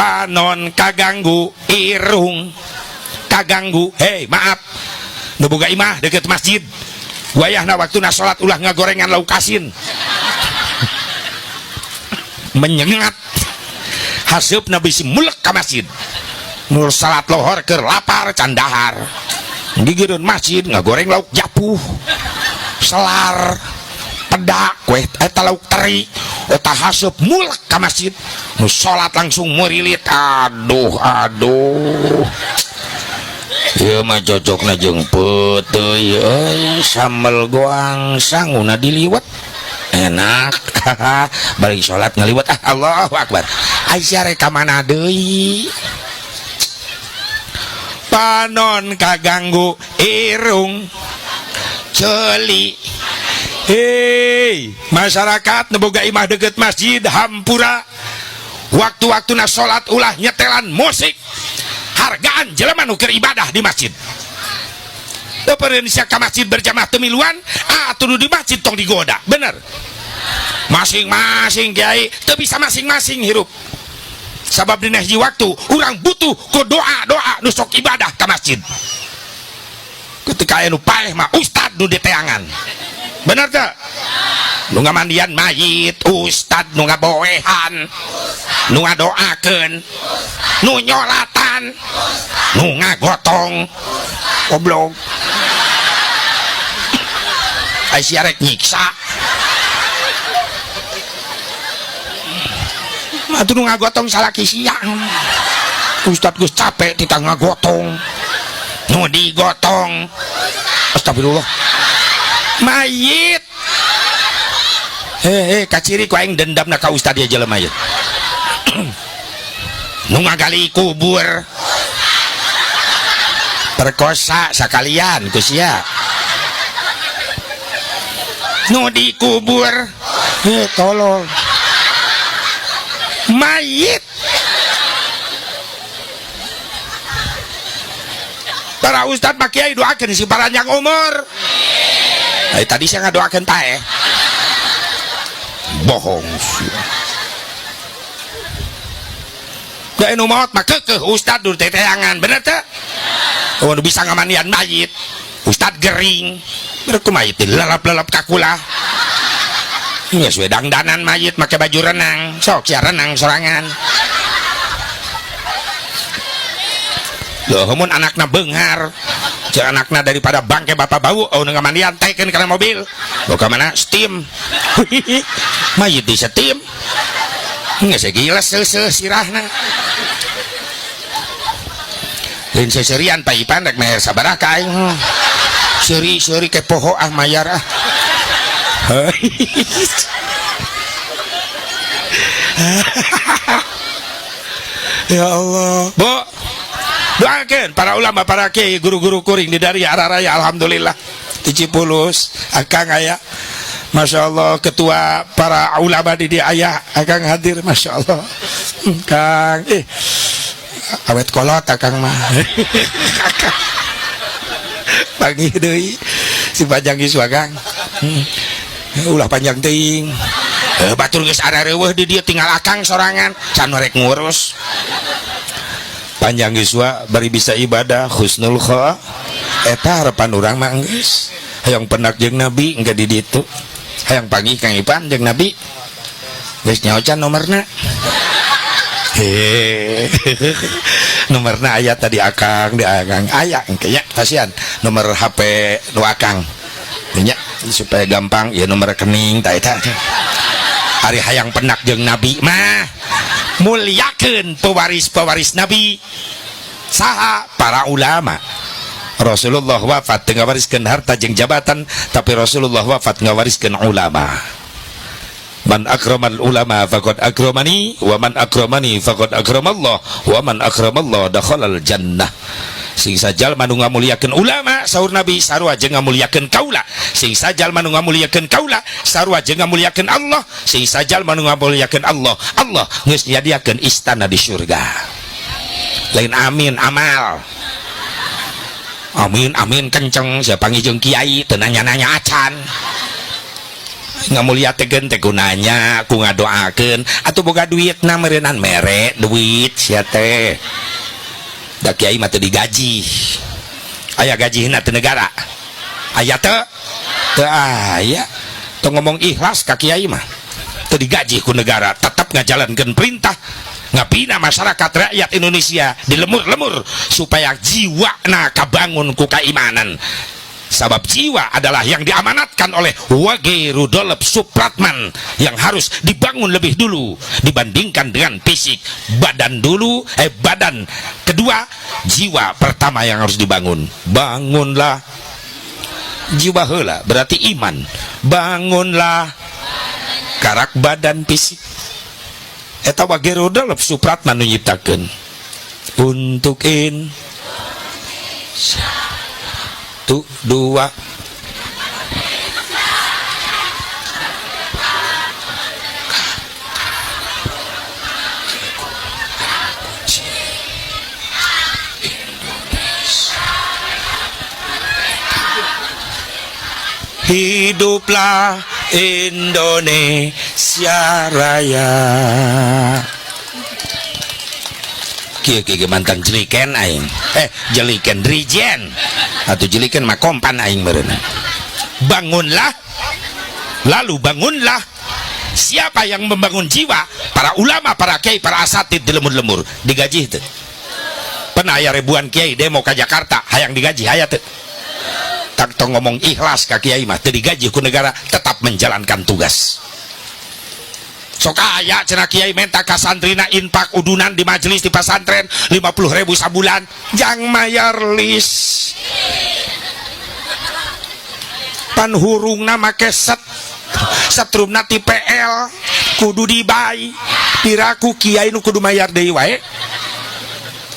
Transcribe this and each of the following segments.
Panon kaganggu, irung kaganggu. Hei, maaf, nu boga imah deket masjid, wayahna waktuna salat ulah ngagorengan lauk asin, menyengat. Haseupna bisi mulek ka masjid. Nur salat lohor keur lapar can dahar, gigireun masjid ngagoreng lauk japuh, selar pedak kue eta lauk teri eta. Haseup mulek ka masjid, nu salat langsung murilit. Aduh, aduh, ieu mah cocokna jeung peuteuy euy, sambel goang sanguna diliwet enak. Balik salat ngaliwet, ah, Allahu akbar. Aisyah rek ka mana deui? Panon kaganggu, irung, ceuli. Hei, masyarakat nu boga imah deket masjid, hampura, waktu-waktu na salat ulah nyetelan musik. Hargaan jelema nu keur ibadah di masjid. Teu sia ka masjid berjamaah teu miluan atuh, di masjid tong digoda. Bener masing-masing, kiai, teu bisa masing-masing hirup, sabab dina hiji waktu urang butuh ku doa-doa nu sok ibadah ka masjid. Ketika aya nu paeh mah ustad nu diteangan, bener teu? Nu ngamandian mayit ustad, nu ngaboehan, nu ngadoakeun, nu nyolatan, nu ngagotong. Goblok, ai sia rek nyiksa atuh. Nu ngagotong salaki sia. Ustad geus capek titah ngagotong, nu digotong, astagfirullah, mayit. Heh, kaciri ku aing dendamna ka ustad ieu jelema ieu. Nu ngagali kubur, perkosa sakalian ku sia. Nu dikubur, eh, tolong, mayit. Para ustad, pak kiai, doakan si panjang umur. Eh, tadi saya ngadoakeun paeh, bohong. Da nu maot mah keukeuh ustad nu teteangan, bener teu? Oh, nu bisa ngamandian mayit ustad gering, bener ku mayit dilelep-lelep kakulah. Geus we dangdanan mayit make baju renang, sok sia renang sorangan. Loh, mun anakna beunghar, cek anakna daripada bangke bapak bau, oh, nu ngamandian tekeun kana mobil. Lo ka mana? Steam. Mayit di steam. Geus gila seuseuh sirahna. Lain seserian, Pak Ipan rek meher sabaraha ka aing. Seuri seuri ke poho ah, mayar ah. Ya Allah. Bu, doakan para ulama, para kiai, guru-guru kuring di dari arah raya, alhamdulillah. Di Cipulus, akang aya. Masya Allah, ketua para ulama di dia ayah, akang hadir, Masya Allah. Kang, eh, awet kolot akang mah. Akang. Pagi deui si panjang yuswa, Kang. Ulah panjang teuing. Eh, batur geus arareuweuh di dieu, tinggal akang sorangan, can rek ngurus. Panjang yuswa bari bisa ibadah, husnul kha. Eta harapan urang mah geus. Hayang pendak jeung Nabi engke di ditu. Hayang panggih Kang Ipan jeung Nabi. Geus nyaho can nomorna? Hehehe. Nomorna aya tadi akang, di akang aya engke nya, kasihan nomor HP nu akang. Nya supaya gampang ya, nomor rekening ta eta. Ari hayang penak jeung Nabi mah muliakeun pewaris-pewaris Nabi. Saha? Para ulama. Rasulullah wafat teu ngawariskeun harta jeung jabatan, tapi Rasulullah wafat ngawariskeun ulama. Man akramal ulama faqad akramani, wa man akramani faqad akramallah, wa man akramallah dakhalal jannah. Sing sajalma nu ngamuliakeun ulama, saur Nabi, sarua jeung ngamuliakeun kaula. Sing sajalma nu ngamuliakeun kaula sarua jeung ngamuliakeun Allah. Sing sajalma nu ngamuliakeun Allah, Allah geus nyadiakeun istana di surga. Lain amin, amal. Amin amin kenceng, siapa jeung kiai teu nanya-nanya acan. Ngamuliakeun teh ku nanya, ku ngadoakeun, atuh boga duitna meureunnan mere duit sia teh. Da kiai mah teu digaji. Aya gajihna teu negara? Aya teu? Teu aya. Teu ngomong ikhlas ka kiai mah. Teu digaji ku negara, tetap ngajalankeun perintah ngabina masyarakat rakyat Indonesia di lemur-lemur supaya jiwana kabangun ku keimanan. Sabab jiwa adalah yang diamanatkan oleh Wage Rudolf Supratman yang harus dibangun lebih dulu dibandingkan dengan fisik. Badan dulu, badan kedua, jiwa pertama yang harus dibangun. Bangunlah jiwa heula, berarti iman. Bangunlah karak badan fisik. Eta Wage Rudolf Supratman nu nyiptakeun. Untuk in 1, 2. Hiduplah Indonesia Raya. Kieu kieu mantan jeliken aing. Jeliken drijen. Atau jeliken mah kompan aing meureun. Bangunlah, lalu bangunlah. Siapa yang membangun jiwa? Para ulama, para kiai, para asatid di lemur-lemur. Digaji teu? Pernah aya ribuan kiai demo ka Jakarta hayang digaji, haya teu? Tak tong ngomong ikhlas ka kiai mah, teu digaji ku negara tetap menjalankan tugas. Sok aya cenah kiai menta ka santrina infak udunan di majelis di pesantren 50.000 sabulan jang mayar lis. Pan hurungna make set setrumna ti PL kudu dibai piraku kiai nu kudu mayar deui wae.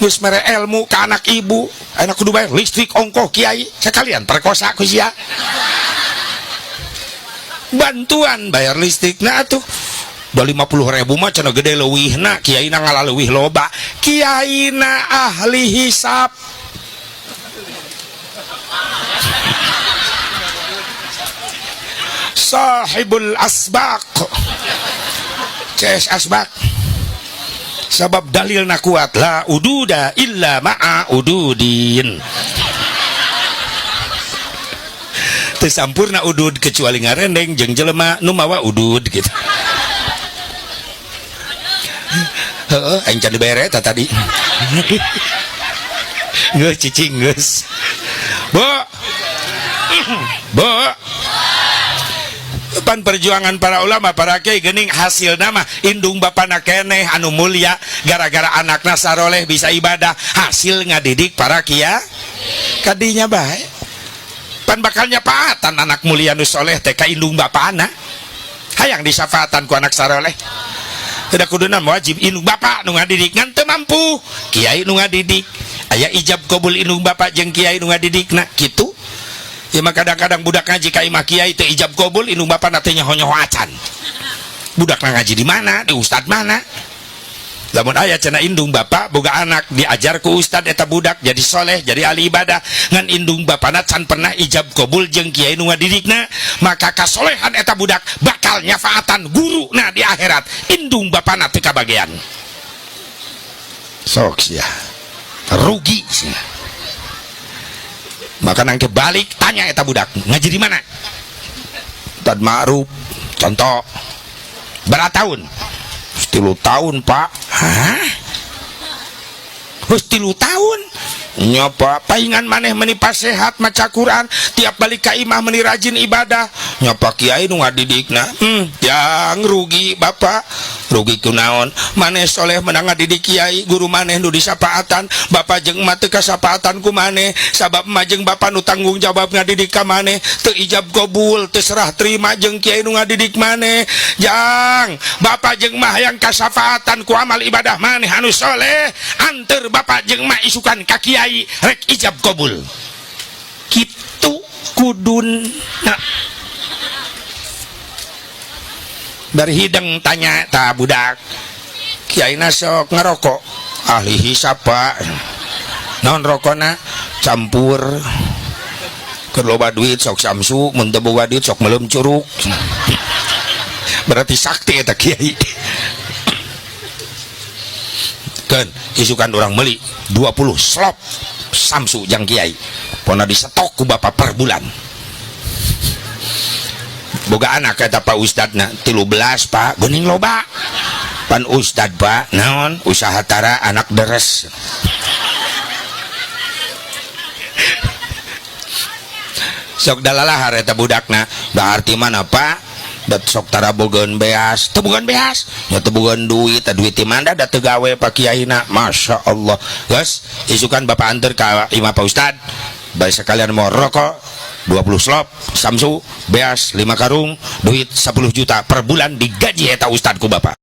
Geus mere ilmu ka anak ibu, anak kudu bayar listrik ongkoh kiai sekalian perkosa ku sia. Bantuan bayar listrik nah atuh. Da 50.000 mah cenah gede leuwihna, kiaina ngalaleuwih loba. Kiaina ahli hisab. Sahibul asbaq. CS asbaq. Sabab dalilna kuat la ududa illa ma'a ududin. Teu sampurna udud kecuali ngarendeng jeung jelema nu mawa udud gitu. Heeh, aing can dibere ta tadi. Geus cicing geus. Bu. Bu. Pan perjuangan para ulama, para kiai geuning hasil nama indung bapana keneh anu mulia gara-gara anakna saroleh bisa ibadah, hasil ngadidik para kiai. Kadinya bae. Pan bakal nyapaatan anak mulia nu soleh teh ka indung bapana. Hayang disafaatan ku anak saroleh. Tidak kuduna wajib indung bapak nu ngadidik ngan teu mampu kiai nu ngadidik aya ijab kabul indung bapak jeung kiai nu ngadidikna kitu ya. Mah kadang-kadang budak ngaji ka imah kiai teu ijab kabul indung bapak na teh nyaho-nyaho acan budak ngaji di mana, di ustad mana. Lamun aya cenah indung bapak boga anak diajar ku ustad eta budak jadi soleh jadi ahli ibadah ngan indung bapana can pernah ijab kabul jeung kiai nu ngadidikna, maka kasolehan eta budak bakal nyafaatan guruna di akhirat, indung bapana teu kabagean. Sok sia rugi sia. Maka nangke balik tanya eta budak ngaji di mana? Ustad Ma'ruf contoh. Berapa tahun? 3 tahun pak. Hah? Geus 3 tahun? Nya pak, paingan maneh meni pasehat maca Quran, tiap balik ka imah meni rajin ibadah. Nya pak kiai nu ngadidikna. Yang rugi bapak. Rugi kunaon? Maneh soleh menang ngadidik kiai, guru maneh nu disapaatan, bapak jeung emak teu kasapaatan ku maneh, sabab emak jeung bapak nu tanggung jawab ngadidik ka maneh, teu ijab kabul, teu serah terima jeung kiai nu ngadidik maneh. Jang, bapak jeung emak hayang kasafaatan ku amal ibadah maneh anu soleh, anteur bapak jeung emak isukan ka kiai rek ijab kabul. Kitu kuduna. Dari hideng tanya ta budak, kiaina sok ngerokok, ahli hisap pak. Naon rokona? Campur. Keur loba duit sok samsu, mun teu boga duit sok meuleum curug. Berarti sakti eta kiai. Kan isukan orang beli 20 slop samsu jang kiai, pona disetok ku bapak per bulan. Boga anak kata Pak Ustadna 13, Pak, geuning loba. Pan Ustad, Pak, naon usaha tara anak deres. Sok dalalahar eta budakna, berarti mana, Pak? Dat sok tara bogeun beas, teu bogeun beas, nya teu bogeun duit, teh duit ti mana da teu gawe Pak Kiaina. Masya Allah. Geus, isukan bapak anter ka imah Pak Ustad. Bae sekalian mau rokok 20 slop, samsu, beas 5 karung, duit 10 juta per bulan digaji eta ustad ku bapak.